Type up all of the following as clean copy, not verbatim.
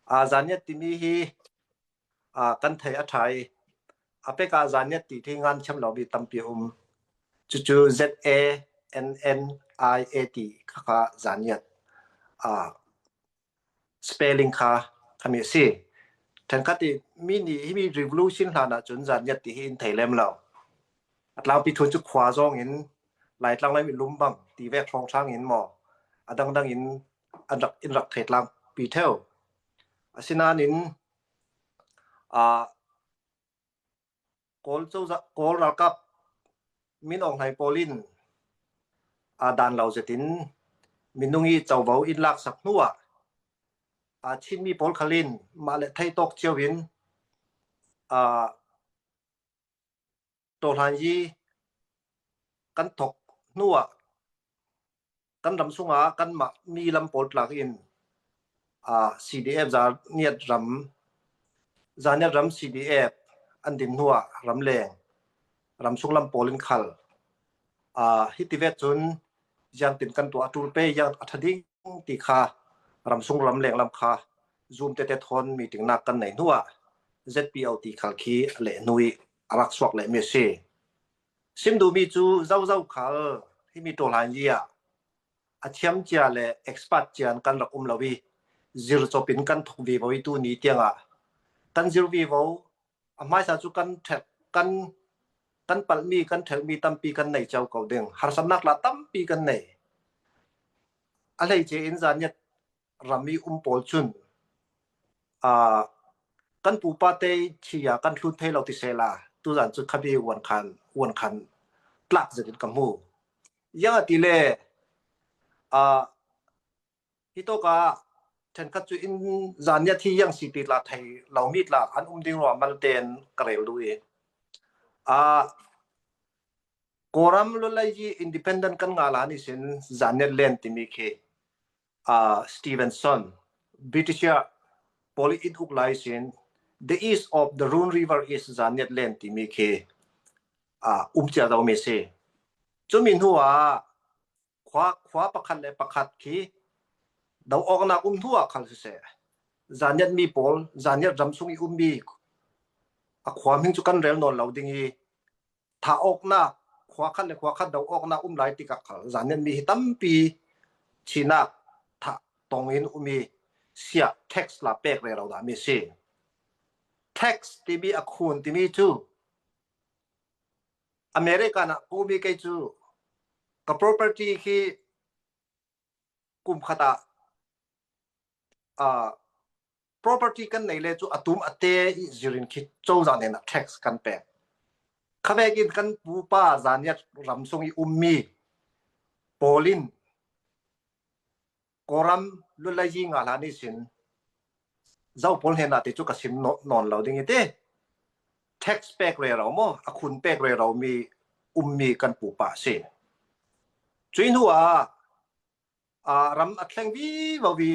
Zaniat timi hi kan thei a ṭha i a pek ah zaniat ti thi ngan thiam lomi tampi a um. Cucu Z-A-N-N-I-A-T khakha zaniat spelling kha khami a si. Ṭhenkhat i mi nih himi revolution hlan ahcun zaniat ti hi in thei lem lo. A tlangpi thun cu khua zong in Laitlang lei lum bang ti vek hrawnghrang in maw a dangdang in an rak in rak thei tlangpi ṭheo. Asinain Kawl cozah Kawl ralkap Min Aung Hlaing pawl in aa dan lo zet in minung i covo in laksak hnu ah Chinmi pawl khal in mah le thei tawk cio in tawhlan yi kan thok hnu ah kan ram chungah kanmah mi lam pawl tlak in CDF Zaniat ram Zaniat ram CDF an din hnu ah ramleng ramchung lam pawl in khal hi ti vet cun yangtin kan tuah tul pe yang a tha ding ti kha ramsung ramleng lam kha zoom tete thon meeting nak kan nei hnu ah ZPO ti khal khi le nui arak suak le mi si. Sim duhmi cu zozo khal himi ṭawhlan yi ah a thiam cia le expert cia in kan rak um lo i zir cop in kan thok vivo i tuni tiangah kan zir vivo a hmaisa cu kan ṭhek kan kan palhmi kan ṭhelhmi tampi kan nei cio ko ding harsatnak la tampi kan nei a hleice in zaniat ram i um pawl cun kan pupa te thi ah kan hlun thei lo ti sela tuzan cu khabi uan khan uan khan tlak zet in ka hmu yang ti le hi to ka thenkhat cu in zan ya thi yang si ti la thei lo mi tla an um ding ro mal ten ka rel du i a Kawlram lulai hi independent kan nga la ni sin zanet len timi khi Stevenson, British pawl i uk lai sin the east of the Rhone River is Zaniat Land timi khi um cia domi si. Cumi hnu ah khua khua pakhat le pakhat khi do awknak um hnu ah khal siseh Zaniat mi pawl Zaniat ram chung i ummi a khua hming cu kan rel nawn lo ding i thah awknak khua khat le khua khat do awknak um lai tikah khal zanen mi hi tampi chinak thah tong in umi sia tax la pek re ro dah mi si tax timi a khun timi cu America na kumi kei cu ka property khi kum khat ah uh, property kan nei le cu atum ate i zirin khi cozah nen ah tax kan pek khavek in kan pupa zaniat ram sung i ummi polin koram lulayi nga la ni sin zo pol he na te chu ka sim non lo ding ite tax pek re ro mo a khun pek re ro mi ummi kan pupa si cui hnu ah ram a thleng vi vo vi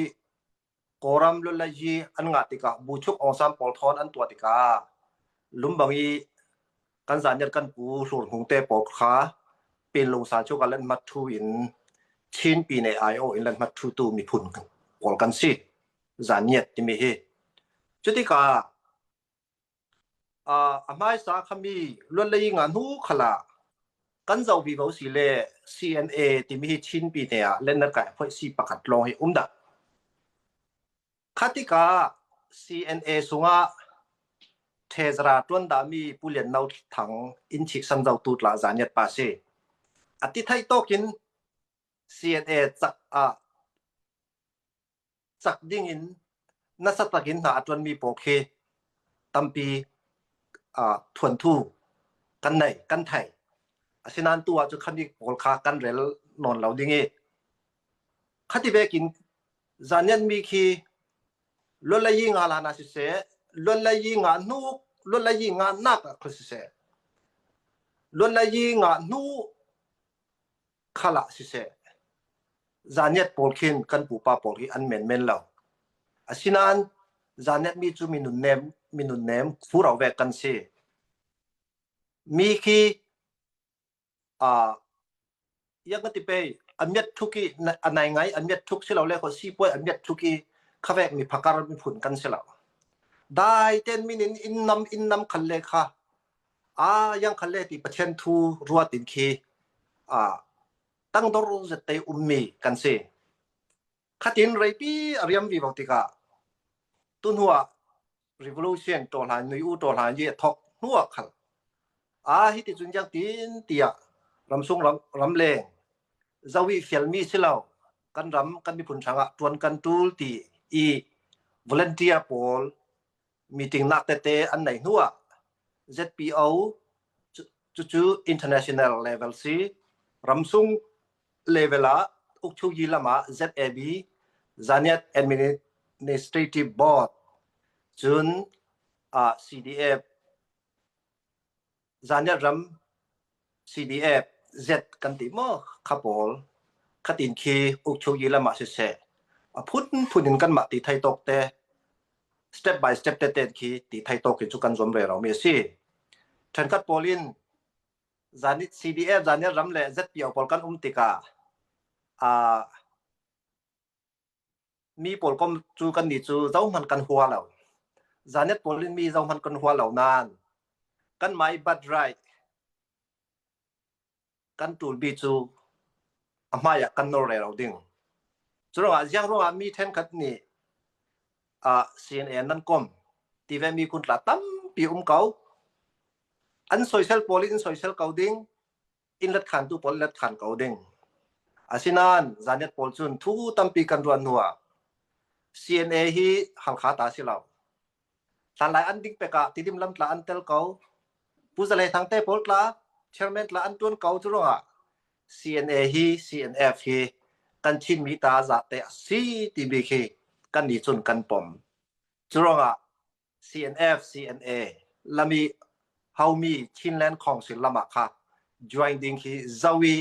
Kawlram luatlayi an ngah tikah Buchuk Aung San pawl thawn an tuah tikah lumbang i kan zaniat kan pu Hlur Hmung te pawl kha Pinlungsa cu ka lanhmat thu in Chin pine aiawh in lanhmat thutu miphun pawl kan si. Zaniat timi hi. Cutikah A hmaisa khami luanlei nga hnu khala kan zoh vivo si le CNA timi hi Chin pine ah lennak kai phoih si pakhat lawng hi um dah. Kha tikah CNA sungah Thezra tuan dahmi Pu Lian No Thang inn chik san zotu tla zaniat pa si. A ti thai tawkin CNA cak ah cak ding in nasa takin hna a ṭuanmi pawl khi tampi thuanthu kan nei kan thei. Asinain tu ah cu khami pawl kha kan rel nawn lo ding i khati vekin zanian mi khi lualayi nga la na siseh lualayi nga hnu lualayi nga nak ah kha siseh lualayi nga hnu khal ah siseh zaniat pawl khin kan pupa pawl hi an menmen lo. Asinain zaniat mi cu minun nem minun nem khuro ve kan si. Mi khi uh, yang ti pe amiat thuk i anai ngai amiat thuk si lo le ko si puai amiat thuk i Khavek mi phakar miphun kan si lo. Dai ten min in innam innam khal le kha a yang khal le ti Pathian thu ruat in khi a tangdor zet te ummi kan si. Khatin reipi a riam vi bo tikah tunhua revolution to hlan nui u to hlan ye thok hnuah khal a hi ti cun yang tin tiah ramsung ram ramleng zawi fialmi silo kan ram kan miphun hrangah tuan kan tul ti i volunteer pawl meeting nak tete an nei hnuah ZPO cucu international level si ramsung level ah ukchuyi lam ah ZAB Zaniat Administrative Board cun uh, CDF Zaniat ram CDF Z kan ti maw kha pawl khatin khi ukchuyi lam ah siseh a phun phun in kan mah ti thai tawk te step by step te te khi ti thai tawk in chu kan zom re ro mi si thankhat pawl in zan CDF zan ram le ZPO pawl kan um tikah uh, mi pawl kom cu kan ni cu zohman kan hua lo zanet pawl in mi zohman kan hua lo nan kan mai but right kan tul bi cu a hmai ah kan nor re lo ding cu ruangah ziang ruangah mi thenkhat nih uh, CNA nan kom ti ve mi kun tla tampi um ko An soisel pawl in soisel ko ding, inn let khantu pawl let khan ko ding. Asinain zaniat pawl cun thu tampi kan ruah hnu ah CNA hi Halkha ta si lo. Hlanlai an ding pek ah Tidim lam tla an tel ko. Pu Zalei Thang te pawl tla, chairman tla an tuan ko cu ruangah CNA hi CNF hi kan Chinmi ta zate a si timi khi kan nih cun kan pom. Cu ruangah CNF, CNA, lami haumi Chinland Council lam ah kha join ding khi zohi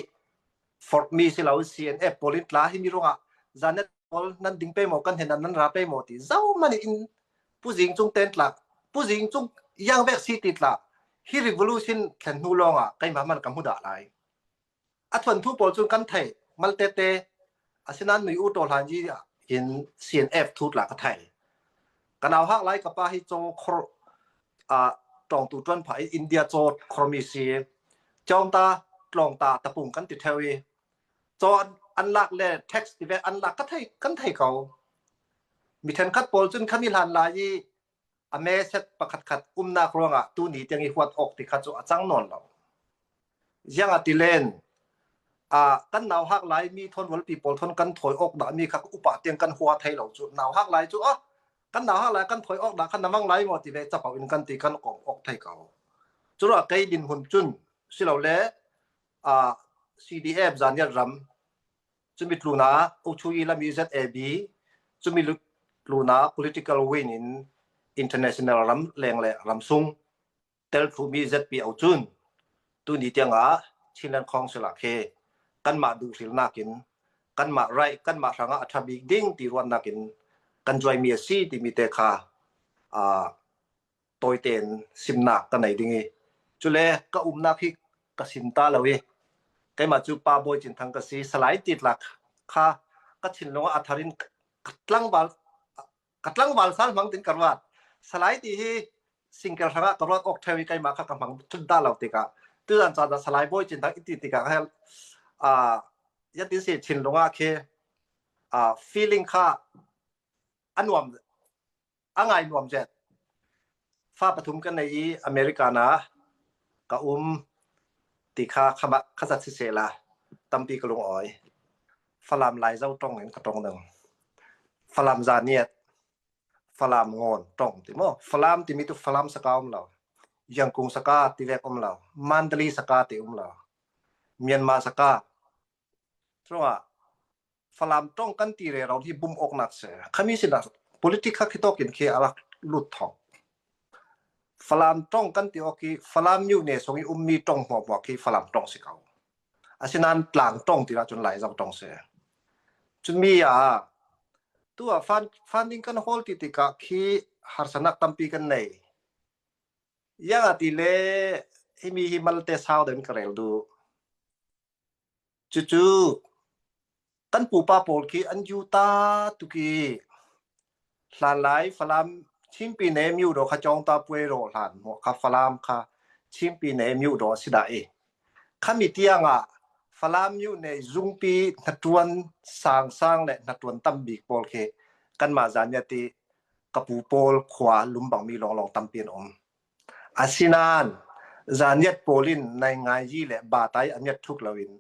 forhmi si lo CNF pawl in tla hi mi ruangah zanet pawl nan ding pe maw kan hen nan ra pe maw ti zo mani in pu zing cung ten tla pu zing cung yang vek si ti tla hi revolution thlen hnu lawng ah keimah man ka hmu dah lai A thuanthu pawl cu kan theih malte te asinain nui u taw hlan yi in CNF thut la ka thei. Ka nau hak lai ka pa hi caw khor a tawngtu tuan pha i India caw khormi si chawngta tlawngta tapung kan ti theo i caw an lak le tax ti ve an lak ka thei kan thei ko. Mi thenkhat pawl cun khami hlan lai i a me set pakhat khat umnak ruangah tuni tiang i huat awk ti kha cu a cang nawn lo. Ziang ah ti len a kan nau hak lai mi thon rualpi pawl thon kan thawi awk dah mi kha upa tiang kan hua thei lo cu nau hak lai cu oh kan nau hak lai kan thawi awk dah khan namang lai maw ti ve chapau in kan ti kan kom awk thei ko. Cura kei din hun cun silole a CDF zaniat ram cumi tluna Ukchuyi lami ZAB cumi tluna political win in international ram leng le ram sung tel thumi ZPO cun tuni tiangah Chinland Council ah khi kanmah duhrilnak in kanmah right kanmah hrangah a ṭha bik ding ti ruahnak in kan join mi a si timi te kha tawi tein simnak ka nei ding i cule ka umnak hi ka sim ta lo i keimah cu pa Bawi Cin Thang ka si Salai Titlak kha ka thinlung ah a thar in ka tlangval ka tlangval sal hmang tin ka ruat Salai ti hi singkel hrangah ka ruat awk theo i keimah kha ka hmang thut da lo tikah tuzan caan ah Salai Bawi Cin Thang iti tikah hel uh, yatin si thinlung ah khi uh, feeling kha anuam a ngai nuam zet. Fa pathum kan nei i America na ka um ti kha khama khazat si se la tampi ka lung oi. Falam lai zo tong in ka tong dang. Falam za niat Falam ngon tong ti mo Falam ti mi tu Falam saka um lo. Yangkung saka ti vek um lo. Mandali saka ti um lo. Myanmar saka. Chungah Falam tong kan ti re ro hi bum awk nak se. Khami sin ah politic kha khitok in khi alak lut thong. Falam tong kan ti awk hi Falam myu ne song i ummi tong hmuah hmuah khi Falam tong si ko. Asinan tlang tong ti cun lai zong tong se. Cun mi ah tu ah funding kan hold ti tikah khi harsanak tampi kan nei. Yang ati le himi hi malte sau den ka rel du. Cucu kan pupa pawl khi an yuta tuk i. Hlanlai Falam Chinpine Myodaw kha Cawngta Puairaw hlan maw kha Falam kha Chinpine Myodaw a si dah i khami tiang ah Falam myone zungpi hnatuan sangsang le hnatuan tam bik pawl khi kanmah zan ti ka pu pawl khua lumbang mi lawnglawng tampi an um. Asinain zaniat pawl in naingngai le batai a miat ṭhuk loin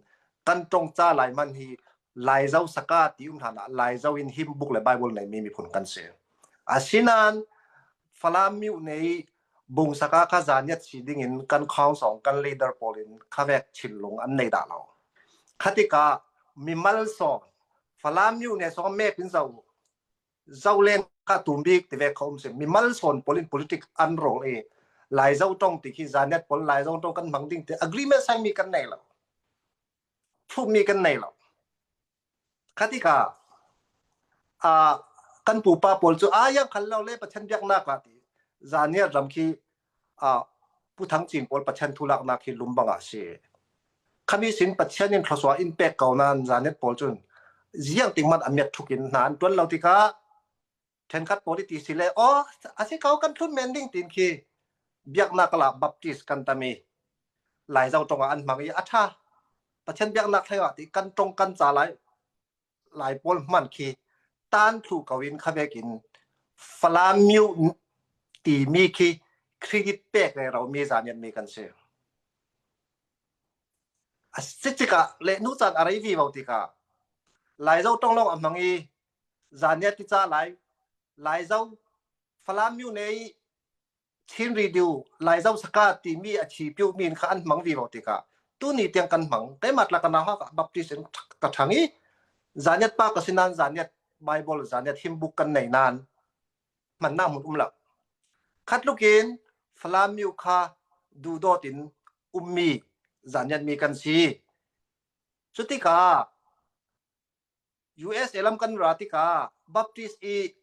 kan ṭong ca lai man hi Laizo saka ti um hlan ah Laizo in him book le Bible neimi miphun kan si. Asinain Falam myu nei bung saka kha zaniat si ding in kan khawngsong kan leader pawl in khavek thinlung an nei dah lo. Khatika mimal song Falam myu ne song map in zo zolen kha tum bik ti ve kho um si mi mal sawn pawl in politic an rol i Laizo tong ti khi zanet pawl Laizo tong kan hmang ding ti agreement sign mi kan nei lo thup mi kan nei lo khatika a kan pupa pawl cu ayang khal lo le Pathian biaknak ah ti zaniat ram khi a Pu Thang Cin pawl Pathian thu laknak hi lumbang ah si khami sin Pathian in thlosua in pek ko nan zanet pawl cun ziang ting man amiat thuk in hna an tuan lo tikah thenkhat pawl ti si le o asi ko kan thlun men ding tin khi biaknak la baptist kan tami lai zo tong ah an hmang i a tha Pathian biaknak thlai ah ti kan tong kan ca lai Lai pawl hman khi tan thlu ko in khabek in Falam myu timi khi credit pek le ro mi zan mi kan si. A si tikah le nu caan a rei vi vo tikah Laizo tong long a hmang i zania ti ca lai Laizo Falam myu nei Chin Radio Laizo Saka timi a thi piu min kha an hmang vi vo tikah tuni tiang kan hmang keimah tla kana ha Baptist in ka thang i zaniat pa ka sinan zaniat Bible zaniat him book kan nei nan hmannak mun um lo khat lukin Falam miu kha duhdawt in ummi zaniat mi kan si cutikah USA lam kan ra tikah Baptist i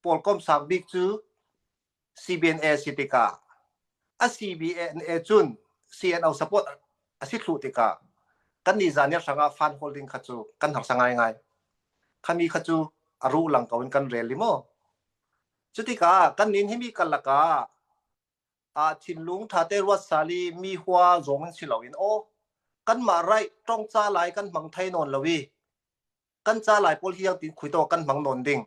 pawlkom sang bik cu CBNA si tikah a CBNA cun CNO support a si thlu tikah kan nih zan hrangah fan holding kha cu kan harsa ngaingai. Khami kha cu a ru lang ko in kan rel li maw. Cutikah kan nin himi karlak ah ah thinlung ṭhate ruat sal i mi hua zong in si loin aw kanmah raih ṭong ca lai kan hmang thai nawn lo i kan ca lai pawl hiang tin khuito kan hmang nawn ding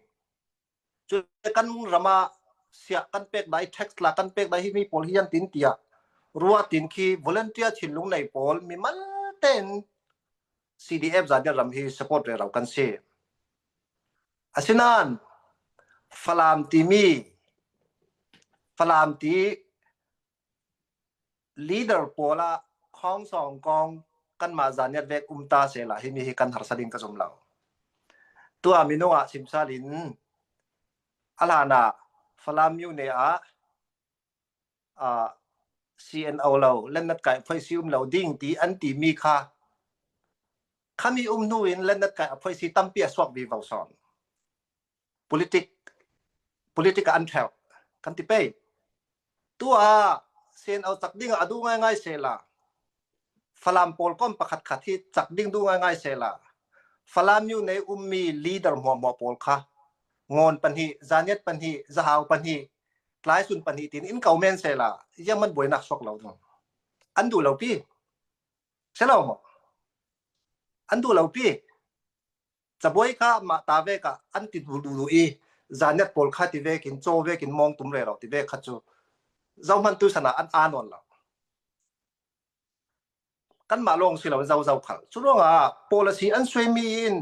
cu kan ram ah siah kan pek dai tax la kan pek dai hi mi pawl hiang tin tiah rua tin khi volunteer thinlung nei pawl mi mal ten CDF zan ram hi support re ro kan si Asinain Falam timi Falam ti leader pawl ah khongsong kong kanmah zaniat vek um ta sehla hi mi hi kan harsa ding ka zum lo. Tuah minung ah simsal in a hlan ah Falam Myone ah uh, CNO lo lennat kai phoi si um lo ding ti an ti mi kha khami um hnu in lennat kai a phoi si tampi a suak vi vo son politic politic an theu kan ti pe tu a CNO chak ding a du ngai ngai se la Falam pawl kom pakhat khat hi chak ding du ngai ngai se la Falam yu nei ummi leader hmuah hmuah pawl kha ngon pahnih zaniat pahnih zahau pahnih tlaisun pahnih tin in ko men se la yaman buainak sok lo dong an duh lo pi selo mo an duh lo pi cabuai kha mah ta ve ka an ti du du i zanet pawl kha ti ve kin chaw ve kin mong tum re ro ti ve kha chu zohman tu sana an anon lo kanmah lawng si lo zo zo khal cu ruangah policy an suaimi in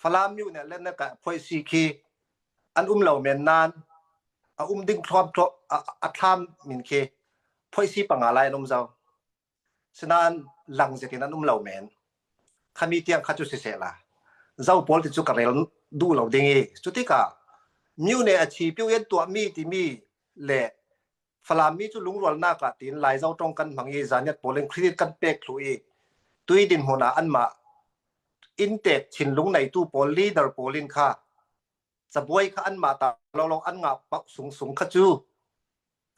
Falam myu nih len ka phoisi khi an um lo men nan a um ding thluam a thlam min khi phoisi panga lai an um zo sinain lang zetin an um lo men khami tiang kha cu si seh la zo pawl ti cu ka rel duh lo ding i cu tikah myu ne a chi piu en tuah mi timi le Falam mi cu lungrualnak ah tiin Laizo tong kan hmang i zaniat pawl in credit kan pek thlu i tui dinhmun ah anmah inntek thinlung neitu pawl leader pawl in kha cabuai kha anmah ta lawlaw an ngah paoh sungsung kha cu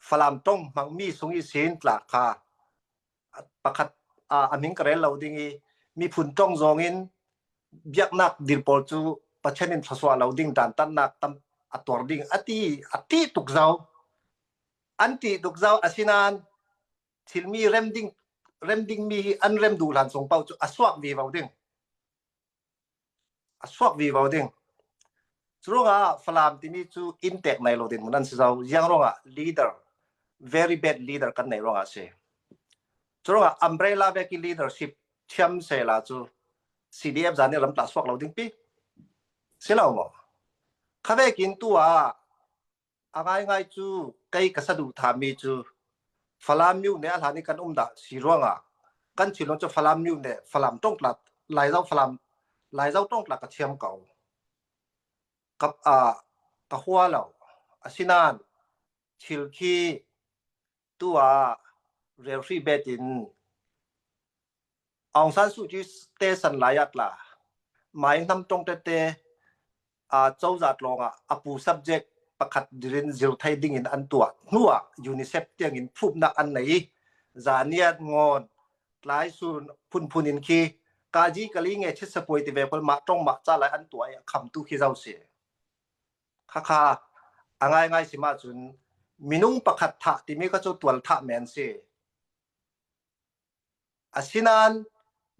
Falam tong hmangmi sung i sin tla kha pakhat a min ka rel lo ding i miphun tong zong in biaknak dir pawl cu Pathian in thluachuah lo ding dantatnak tam. A tuar ding a ti a ti tuk zau. An ti tuk zau asinain thilmi rem ding rem dingmi hi an rem duh hlan chung paoh cu a suak vi vo ding. A suak vi vo ding. Curuangah Falam timi cu inn tek nei lo ding mun an si zo. Ziang ruangah leader very bad leader kan nei ruangah si. Curuangah umbrella veki leadership thiam sela cu CDF zan i ram tla suak lo ding pi. Si lo maw? Khavekin tu ah a ngaingai cu kei ka saduhthahmi cu Falam myu ne a hlan i kan um dah si ruangah kan thinlung cu Falam myu ne Falam tongtla Laizo Falam Laizo tongtla ka thiam ko. Ka uh, ka hua lo. Asinain thil khi tu ah relhri bet in Aung San Suu Kyi te san lai ah tla mai hnam tong tete a cozah tlawng ah a pu subject pakhat dirin zir thei ding in an tuah hnu ah UNICEF tiang in phupnak an nei i zaniat ngon tlai sur phunphun in khi kaji kali nge chit sapuai ti ve kol ma tong ma cha lai an tuah i kham tu khi zau si khakha a ngai ngai si ma cun minung pakhat thah timi kha cu tual thah men si Asinain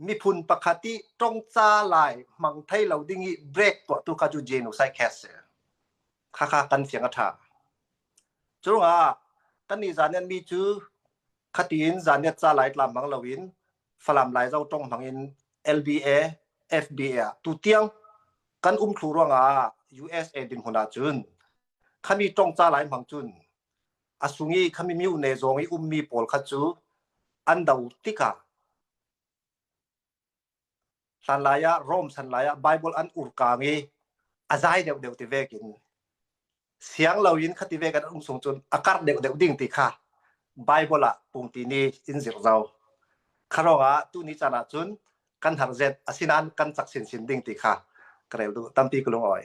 miphun pakhat i tongca lai hmang thei lo ding i break tuahtu kha cu genocide case si. Khakha kan fiang a ṭha. Curuangah kannih zaniat mi cu khatiin zaniat ca lai tlam hmang loin Falam Laizo tong hmang in LBA, FDA ah tutiang kan um thlu ruangah USA dinhmun ahcun khami tong ca lai hmang cun a sung i khami myone zawng i ummi pawl kha cu an do tikah hlanlai ah Rome sanlai ah Bible an urkang i a zai deuh deuh ti vekin siang loin khati ve kan um sung cun a kar deuh deuh ding ti kha Bible ah pungti ni in zir zau kharong ah tu ni caan ah cun kan har zet asinain kan cak sinsin ding ti kha ka rel duh tampi ka lung oi.